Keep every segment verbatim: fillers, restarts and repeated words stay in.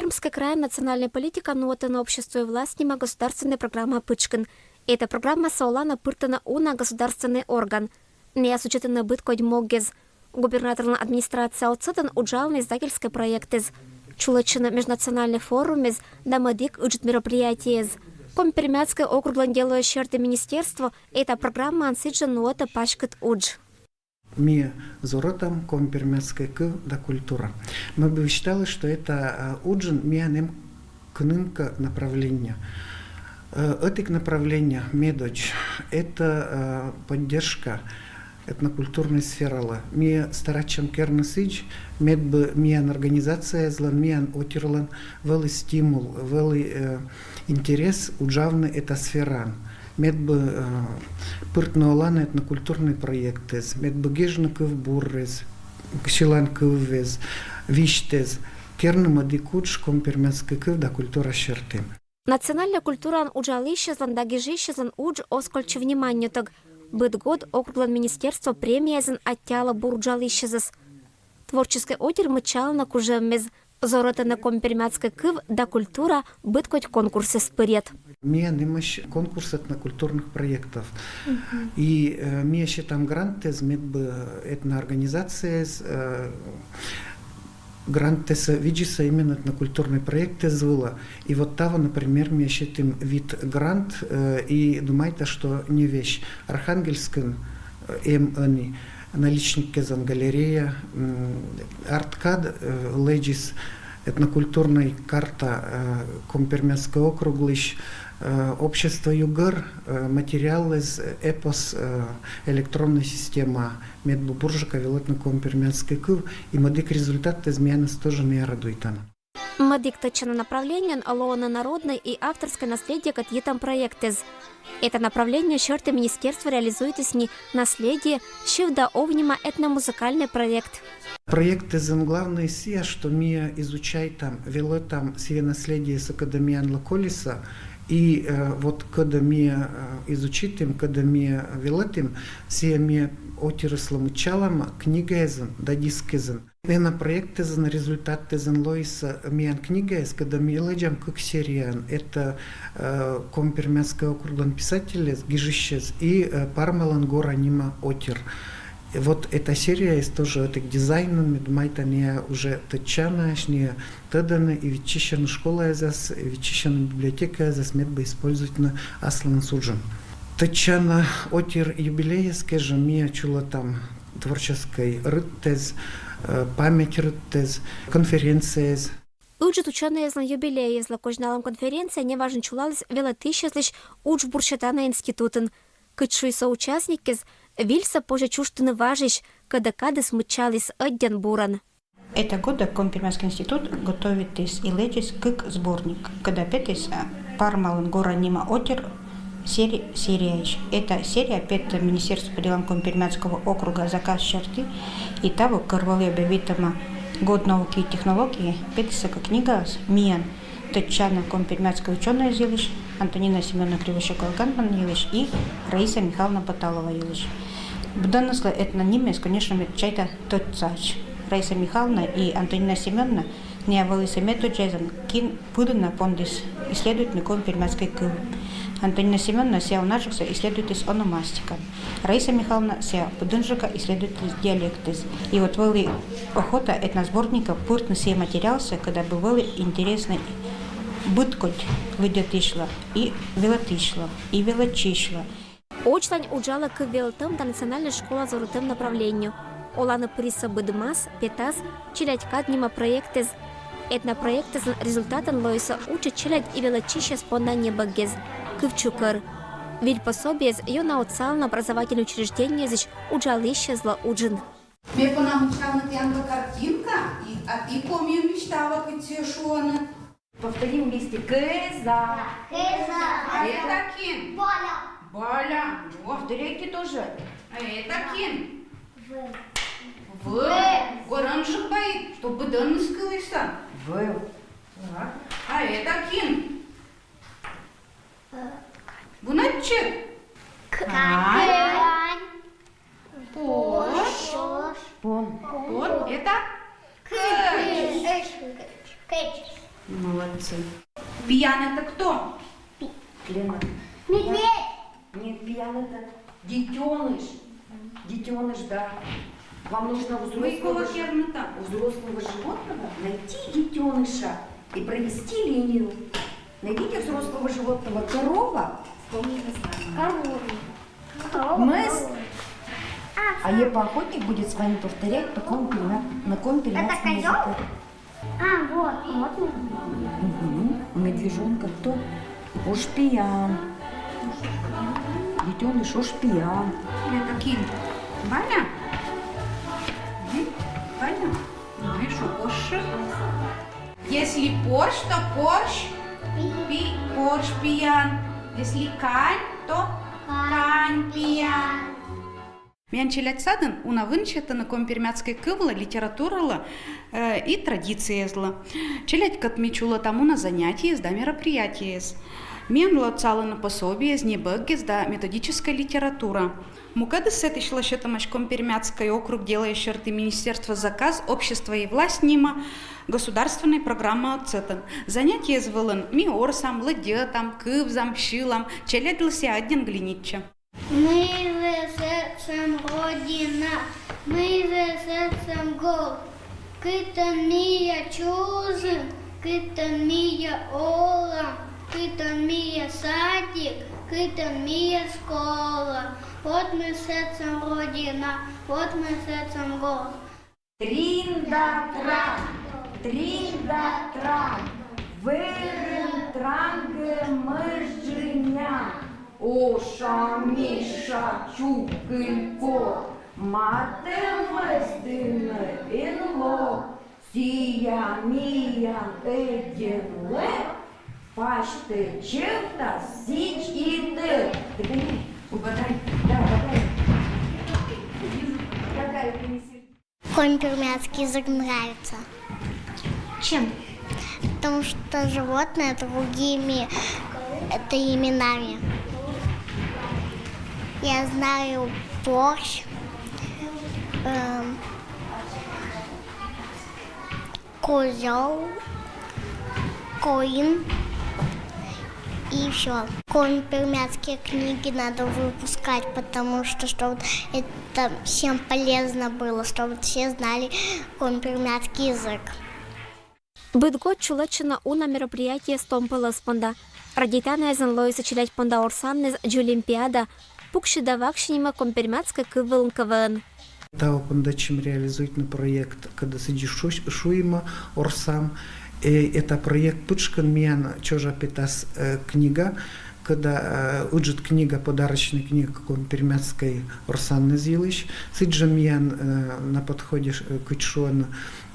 Пермскӧй крайын национальнӧй политика нуӧдӧны «Общество и власть» нима государственнӧй программа пытшкын. Эта программасӧ оланӧ пыртӧны уна государственнӧй орган. Найӧс учитӧны быд кодь могъяс. Губернаторлӧн администрация отсӧгӧн уджалӧны издательскӧй проектъяс. Чулӧдчӧны межнациональнӧй форумъяс да мӧдик ыджыд мероприятиеяс. Коми-Пермяцкӧй округлӧн делояс серти министерство эта программаӧн сідзжӧ нуӧдӧ паськыд удж. Ми зорӧтам коми-пермяцкӧй кыв да культура. Ме бы висьталі, что эта уджын миян эм кӧнкӧ направление. Э, ӧтик направление медодз, это э, поддержка этнокультурнӧй сфералы. Ми старайтчам керны сідз, мед бы миян организацияяслӧн, миян отирлӧн вӧлі стимул, вӧлі э, интерес уджавны эта сфераын. Мед бы э, пыртны оланӧ этнокультурнӧй проектъяс, мед бы гижны кывбуръяс, сьылан кывъяс, висьтъяс, керны мӧдик удж коми-пермяцкӧй кыв да культура серти. Национальнӧй культураын уджалысьяслӧн да гижысьяслӧн удж оз кольччы вниманньӧтӧг. Быд год округлӧн министерство премияясӧн аттьӧалӧ бур уджалысьясӧс. Творческӧй отир мыччалӧны кужӧммес, зорӧтӧны коми-пермяцкӧй кыв да культура быд кодь конкурсъяс пырйӧд. Миян эмӧсь конкурс этнокультурных проектов. И э, ми сетам грантъяс, мед бы этноорганизацияяс э, грантъяссӧ видзисӧ именно этнокультурнӧй проектъяс вылӧ. И вот таво, например, ми сетім вит грант э, и думайта, что не весь. Архангельскын э, эм ӧні наличникъясӧн галерея, м, арткад э, лэдзис этнокультурнӧй карта э, коми-пермяцкӧй округлысь, э, общество «Югӧр» э, материалыс, эпос э, электроннӧй система, мед бы бурджыка велӧтны коми-пермяцкӧй кыв, и мӧдик результатыс миянӧс тоже не радуйтӧны. Мӧдик тӧдчана направлениеӧн лоӧны народнӧй и авторскӧй наследиекӧд йитӧм проектыс. Эта направление серти министерство реализуйтіс ни «Наследие», «Сьыв да ов» нима этномузыкальнӧй проект. Проектыслӧн главнӧй сія, что ми изучайтам, велӧтам сійӧ наследиесӧ, кодӧс миянлы колис, и э, вот кодӧс ми э, изучитім, кодӧс ми велӧтім, сійӧ ми отирыслы мыччалам книгаясӧн да дискъясӧн. Эта проектыслӧн результатыслӧн лоис э, миян книгаяс, кодӧс ми лэдзам кык серияӧн. Это э, коми-пермяцкӧй округлӧн писательяс, гижысьяс и э, «Пармалӧн гора» нима отир. Вот эта серияыс тоже ӧтик дизайнӧн, мед бы мый тайӧ уже тӧдчанаӧсь, найӧ тӧдӧны и виччысьӧны школаясас, виччысьӧны библиотекаясас, мед бы используйтны асланыс уджын. Тӧдчана отир юбилейяс кежӧ ми чулӧтам творческӧй рытъяс, э, память рытъяс, конференцияяс. Ыджыд учёнӧйяслӧн юбилейяслы козьналӧм конференция неважӧн чулаліс велӧтысьяслысь уджбур сетана институтын. Кыдз шуисӧ участникъяс, вильсӧ позьӧ чужтыны важысь, кодӧ кадыс мыччаліс ӧддьӧн бурӧн. Эта годӧ Коми-Пермяцкӧй институт готовитіс и лэдзис кык сборник, кодӧс петіс э, «Пармалӧн гора» нима отир сери-, серияысь. Эта серия петӧ Министерство по делам Коми-Пермяцкого округа заказ серти, и таво, кор вӧлі объявитӧма год науки и технологии, петісӧ кык книгаыс миян тӧдчана коми-пермяцкӧй учёнӧй йылысь, Антонина Семёновна Кривощёкова-Ганман йылысь и Раиса Михайловна Баталова йылысь. Быдӧныслы этна нимъяс, конечно, ме чайта тӧдса. Раиса Михайловна и Антонина Семёновна, найӧ вӧлісны медводдзаясӧн, кин пыдӧн на пондіс исследуйтны коми-пермяцкӧй кыв. Антонина Семёновна сійӧ унаджыксӧ исследуйтіс ономастикаӧн. Раиса Михайловна сійӧ пыдӧнджыка исследуйтіс диалектъяс. И вот вӧлі охота этносборникӧ пыртны сійӧ материалсӧ, кодӧс бы вӧлі интереснӧ быд кодь лыддьӧдысьлы, и велӧтысьлы, и велӧдчысьлы. Очлань уджалӧ кыв велӧтӧм да национальнӧй школа зорӧтӧм направление. Оланӧ пырисӧ «Быдмас петас челядькад» нима проектыс. Этна проектыслӧн результатӧн лоисӧ уджыд челядь и велӧдчысьяс понда небӧгъяс. Кыв чукӧр. Виль пособиеяс ёна отсалӧны образовательнӧй учреждениеясысь уджалысьяслы уджын. Ме пӧ на мыччавны тіянлы картинка, и, а ті помнитчӧй, мый таво кыдзи шуӧны. Повторим вместе. Кӧза. Кӧза. А это кин? Баля. Баля. О, повторяйте тоже. А это кин? Вӧв. Вӧв. Вӧв. Горӧнджык вай, чтоб быдӧнныс кылісны. Вӧв. Так. А это кин? Э. Вунӧдчыд? К-, кань. Кань. Пож. Пож. Пон. Пон. Это? Кыдз. Кыдз. Кыдз. Молодцы. Пиян — это кто? Лена. Медведь. Нет, пиян — это детеныш. Детеныш, да. Вам нужно у взрослого, у взрослого животного найти детеныша и провести линию. Найдите взрослого животного. Корова. Корова. Мыс. А Епа охотник будет с вами повторять, по ком перемя-, на ком пермяцком языке. А, вот, вот. Мгм. У медвежонка кто? Ош пиян. Детеныш ош пиян. Это кин? Ваня? М? Ваня? Ну и что, Ош? Если порш, то порш, пи-, порш пиян. Если кань, то кань пиян. Миян челядь садын уна вынсьӧдӧны коми-пермяцкӧй кывлы, литературалы, э, и традициезлы. Челядь кӧть ми чулӧтам уна занятиеяс да мероприятиеяс. Миянлы отсалӧны пособиеяс, небӧгъяс да методическӧй литература. Мукӧдыс сэтысь лӧсьӧдӧмаӧсь: коми-пермяцкӧй округ делӧ сьӧрті министерство заказ «Общество и власть» нима государственнӧй программа отсӧтӧн. Занятиеяс вылын ми орсам, лыддьӧдам, кывзам, сьылам, челядьлы сійӧ ӧдйӧн глинитчӧ. Мыйвӧ сэтшӧм Родина, мыйвӧ сэтшӧм гор. Кытӧн мия чужим, кытӧн мия олам, кытӧн мия садик, кытӧн мия школа. Вот мый сэтшӧм Родина, вот мый сэтшӧм гор. Трин да тран, трин да тран, вӧрын трангӧ мӧс джыня. Оша, Миша, чукыль кор, матӧ мӧс дінӧ эн ло. Сійӧ миян ӧдйӧ лӧ, пасьтӧ чӧвтас, сідз и тӧ. Догоняй, угадай, да, угадай. Угадай, принеси. Коми-пермяцкий язык нравится. Чем? Потому что животные другими это именами. Я знаю борщ, эм, козёл, коин и всё. Коми-пермяцкие книги надо выпускать, потому что, чтобы это всем полезно было, чтобы все знали коми-пермяцкий язык. Быд год чулӧдчӧны уна мероприятиеяс том пӧлӧс понда. Радейтана эз нин лоисны челядь понда орсанінӧс дзолимпиада, «Пуксьы да ваксьы» нима коми-пермяцкӧй кыв вылын КВН. Таво пондӧдчӧм реализуйтны проект, кодӧс сідзи шу-, шуимӧ «Орсам». Э, это проект пытшкын миян чӧжа петас, э, книга, кода, э, ыджыд книга, подарочнӧй книга коми-пермяцкӧй орсанінӧс йылысь. Сідзжӧ миян, э, на подходе, э, кыдз шуӧны,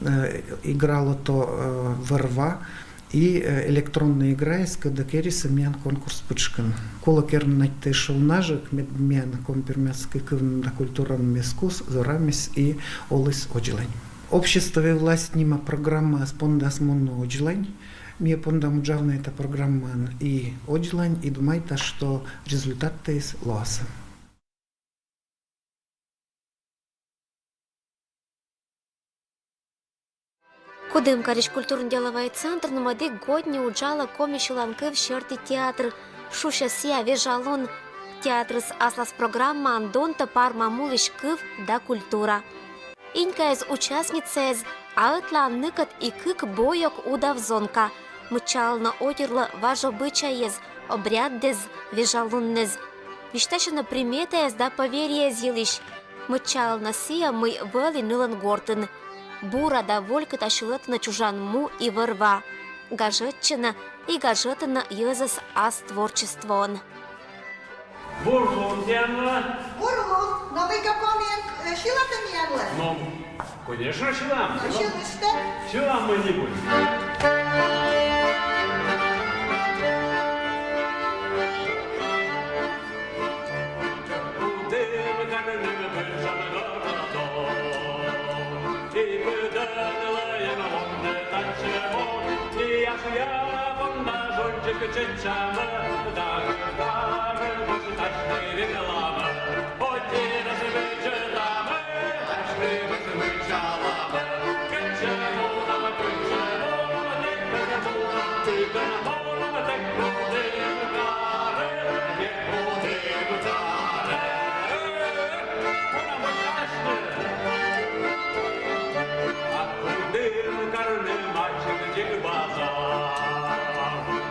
э, игра «Лото», э, «Вӧр-ва». И, э, электроннӧй играыс, кодӧс керисӧ миян конкурс пытшкын. Колӧ керны надь эшшӧ унажӧ, мед миян коми-пермяцкӧй кывйӧн да культураӧн миянӧс куз, зорамис и оліс водзлань. «Общество и власть» нима программаыс пондас мунны водзлань. Ми пондам уджавны эта программаӧн и водзлань, и думайта, что результаттӧ лоас. Кудымкарысь культурно-делӧвӧй центрын мӧдик годні уджалӧ коми сьыланкыв серти театр. Шусьӧ сійӧ «Вежалун». Театрыс аслас программаӧн донтӧ парма мунысь кыв да культура. Инькаэз участницаэз, а ӧтлаын ныкӧд и кык бойӧк удав зонка. Мыччалӧны отирлы важ обычайез, обряддэз, вежалуннэз. Висьтасьӧны приметаэз да поверьеез йылысь. Мыччалӧны сійӧ, мый вӧлі нылӧн гортын. Бура да волькыта сьылӧтӧны чужан му и вӧр-ва. Гажӧдчӧны и гажӧдтӧны йӧзӧс ас творчествоӧн. Бур лун тіянлы. Бур лун. Но мыйкӧ комиӧн, э, сьылатӧ миянлы? Но, конечно, сьылам. Но сьылыштӧ. Сьылам мый-нибудь.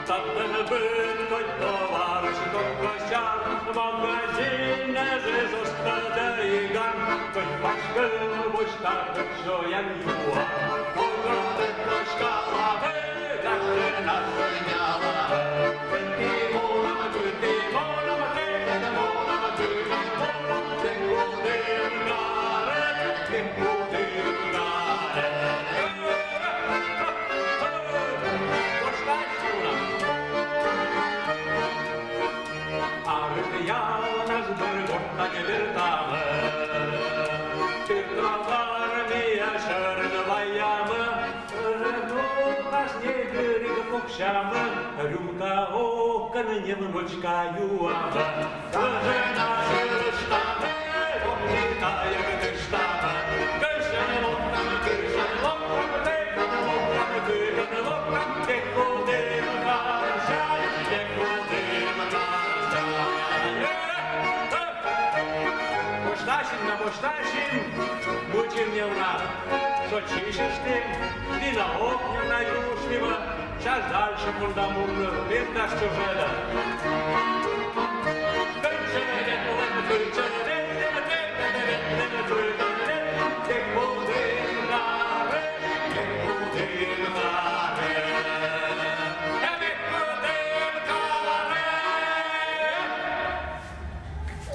Татын быт коть товарищ, коть косяр, магазинэз эз оскы да иган, коть пачкын воштатык шоян-юан. Огӧ тӧд, кочкалабы гажтӧ на сынялабы. Кыти мунам, кыти мунам, кыти мунам, кыти мунам, кыти мунам, кыти мунам, кыти мунам. Арыян аш бӧр гортад вертамӧ, тыр товармия шӧрын ваямӧ, рӧдукас негритӧ пуксямӧ, рюмка окын невночка юамӧ. Кыжӧ на сылыштамӧ, окни тайӧ кытыштамӧ, кыжӧ локтан, кыжӧ локтан, кыжӧ локтан, кыжӧ локтан. Босьтасим на босьтасим, мудзим невнад. Со чисьыштім, вина ог невна юыштім, час дальше пондам мунны, вертас чужӧдӧ.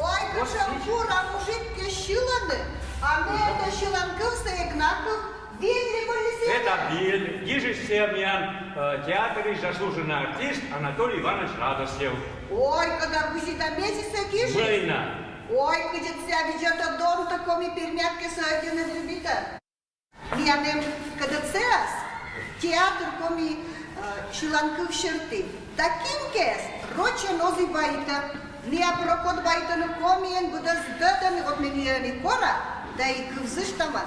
Ой, кыдз бура мужик кӧ сьылӧны, а ме эта сьыланкывсӧ эг на кыв, виль ли мый ли сійӧ? Эта виль, гижысь сійӧ миян, э, театрысь заслуженный артист Анатолий Иванович Радостьев. Ой, кӧть да гуси да мезі сійӧ гижис. Мый на. Ой, кыдз сійӧ видзӧдӧ донтӧ, коми пермяк кӧ сійӧ ӧдйӧ на любитӧ. Миян эм кӧть да сійӧ театр коми, э, сьыланкыв серти. Да кин кӧ эз рочӧн оз и баитӧ, ная прокот баитӧны комиӧн, быдӧн тӧдӧны, вот ме ӧні кора да и кывзыштӧма.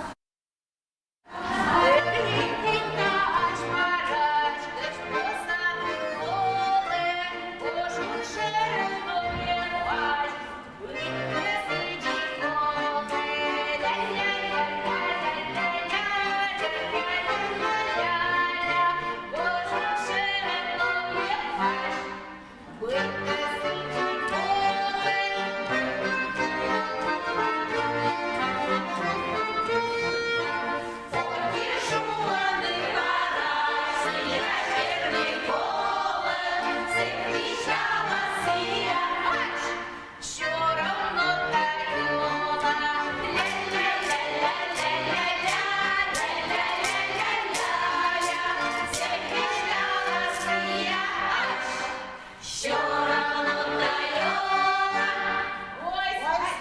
Ой,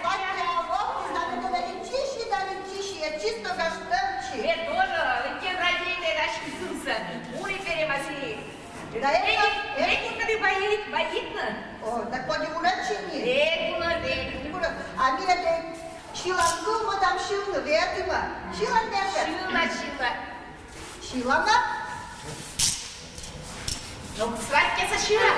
сватья, вовк, знамена, венчище да венчище, чисто гажтӧмчи. Ме тоже, ынтем радейтӧ да сюсьсӧ. Мури перемаси. Да это, это... Эй, куды баит, баит на. О, так поди унад чини. Эй, унад, эй. А ми это сьыланкыв мӧдам сьывны, ветымӧ. Сьылан, берга. Сьылан, сьылан. Сьылан, да? Ну, сватья, со сьылан.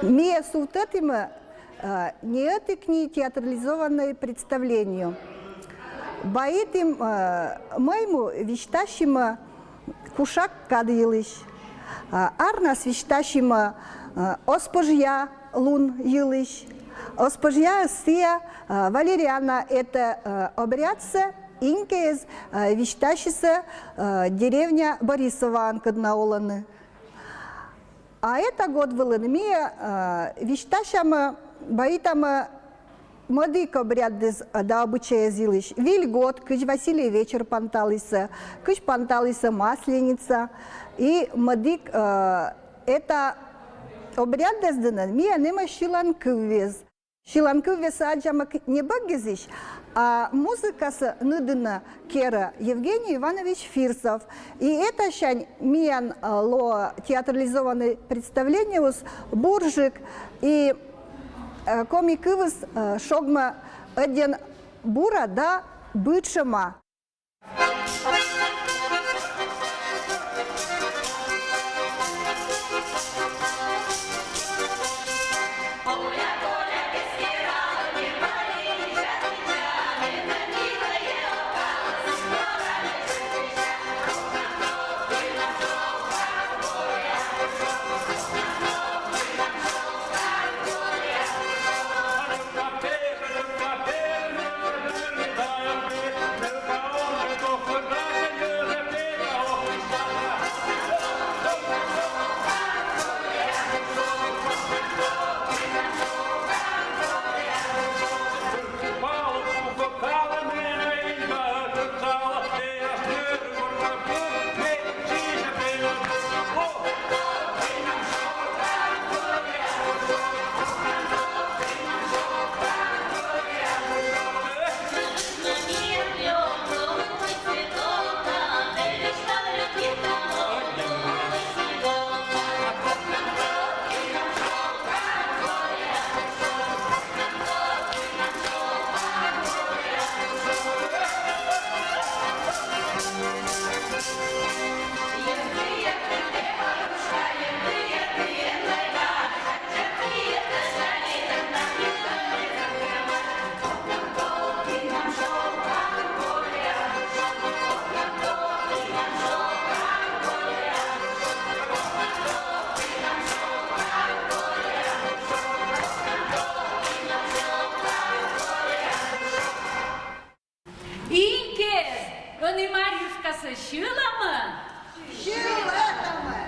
Ми сувтӧдтімӧ, э, неӧтик ни театрализованнӧй представление. Баитім, э, мый му висьтасимӧ кушак кад йылысь. Э, арнас висьтасимӧ, э, оспӧжъя лун йылысь. Оспӧжъяыс сійӧ, э, валериана, это, э, обрядсӧ инкейӧс, э, висьтасисӧ, э, деревня Борисоваын, кӧд на олӧны. А эта год вылын ми, э, висьтасямӧ, баитамӧ мӧдік обрядъяс да обычайяс йылысь. Виль год, кыдз Василий вечер панталісӧ, кыдз панталісӧ Масленица. И мӧдік, э, эта обрядъяс дінӧ миян эмӧсь сьыланкывъяс. Сьыланкывъяссӧ аддзамӧ к-, небӧгъясысь, а музыкасӧ ны дінӧ керӧ Евгений Иванович Фирсов. И этасянь миян, э, лоӧ театрализованнӧй представлениеыс бурджык, и, э, коми кывйыс, э, шогмӧ ӧдйӧн бура да бытшӧма. Инкейӧс, ӧні Марьюшкасӧ сьылӧмӧ? Сьылӧмӧ!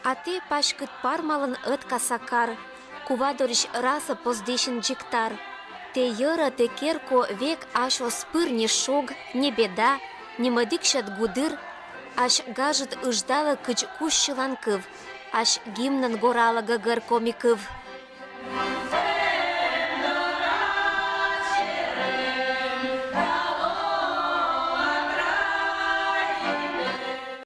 А тэ паськыд пармалӧн ӧткаса кар, кувадорысь расӧ поздісин дзик тар. Тэ йӧрӧ, тэ керко век ась оз пыр ни шог, ни беда, ни мӧдіксьӧд гудыр, ась гажыд ыждалӧ кыдз кузь сьыланкыв, ась гимнӧн горалӧ гӧгӧр коми кыв.